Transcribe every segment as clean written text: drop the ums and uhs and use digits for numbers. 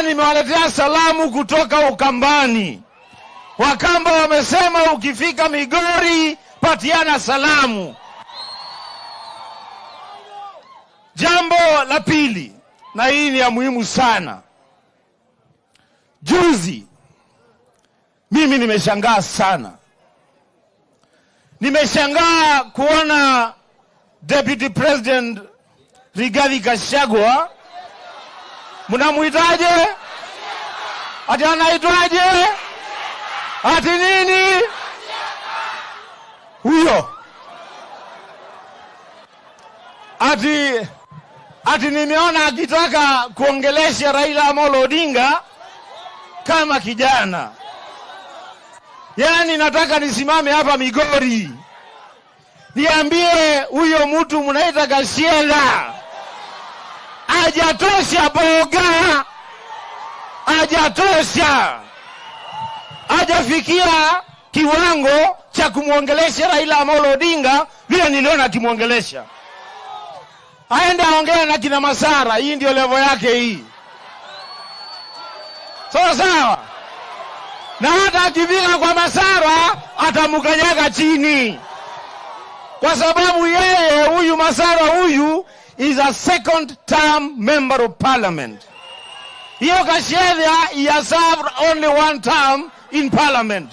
Nimewaletea salamu kutoka Ukambani. Wakamba wamesema ukifika Migori patiana salamu. Jambo la pili, na hii ni ya muhimu sana. Juzi mimi nimeshangaa sana, nimeshangaa kuona Deputy President Rigathi Gachagua, mnamuitaje? Ati anaitwaje? Ati nini huyo? Ati nimeona akitaka kuongelesha Raila Amolo Odinga kama kijana. Yaani nataka nisimame hapa Migori niambie huyo mtu mnaita Gachagua hajatosha boga, hajatosha, hajafikia kiwango cha kumwongelesha Raila Amolo Odinga vile niliona akimwongelesha. Aende aongee na kina Masara, hii ndio level yake hii. Sawa sawa. Na hata akifika kwa Masara atamkanyaga chini, kwa sababu yeye huyu Masara huyu is a second term member of parliament. Hiyo Gachagua, he has served only one term in parliament.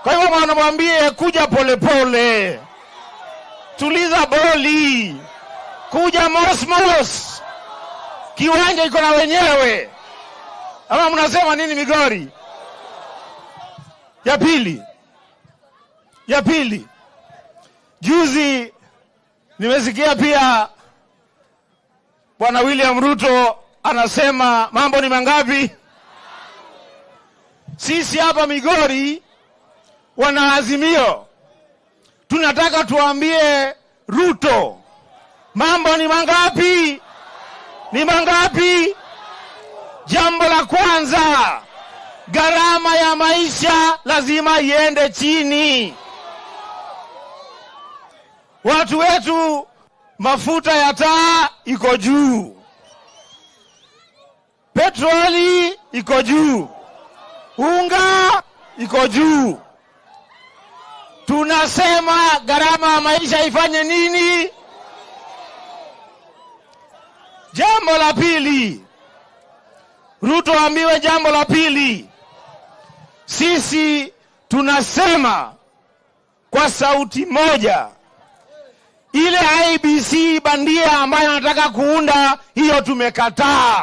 Kwa hivyo mwanamwambie kuja polepole, tuliza boli, kuja mosmos, kiwanja iko na wenyewe. Ama mnasema nini Migori? Ya pili, juzi nimesikia pia Bwana William Ruto anasema mambo ni mangapi? Sisi hapa Migori wana Azimio tunataka tuambie Ruto mambo ni mangapi? Ni mangapi? Jambo la kwanza, gharama ya maisha lazima iende chini. Watu wetu, mafuta ya taa iko juu, petroli iko juu, unga iko juu. Tunasema gharama ya maisha ifanye nini? Jambo la pili, Ruto ambiwe jambo la pili. Sisi tunasema kwa sauti moja, ile IEBC bandia ambayo anataka kuunda hiyo tumekataa.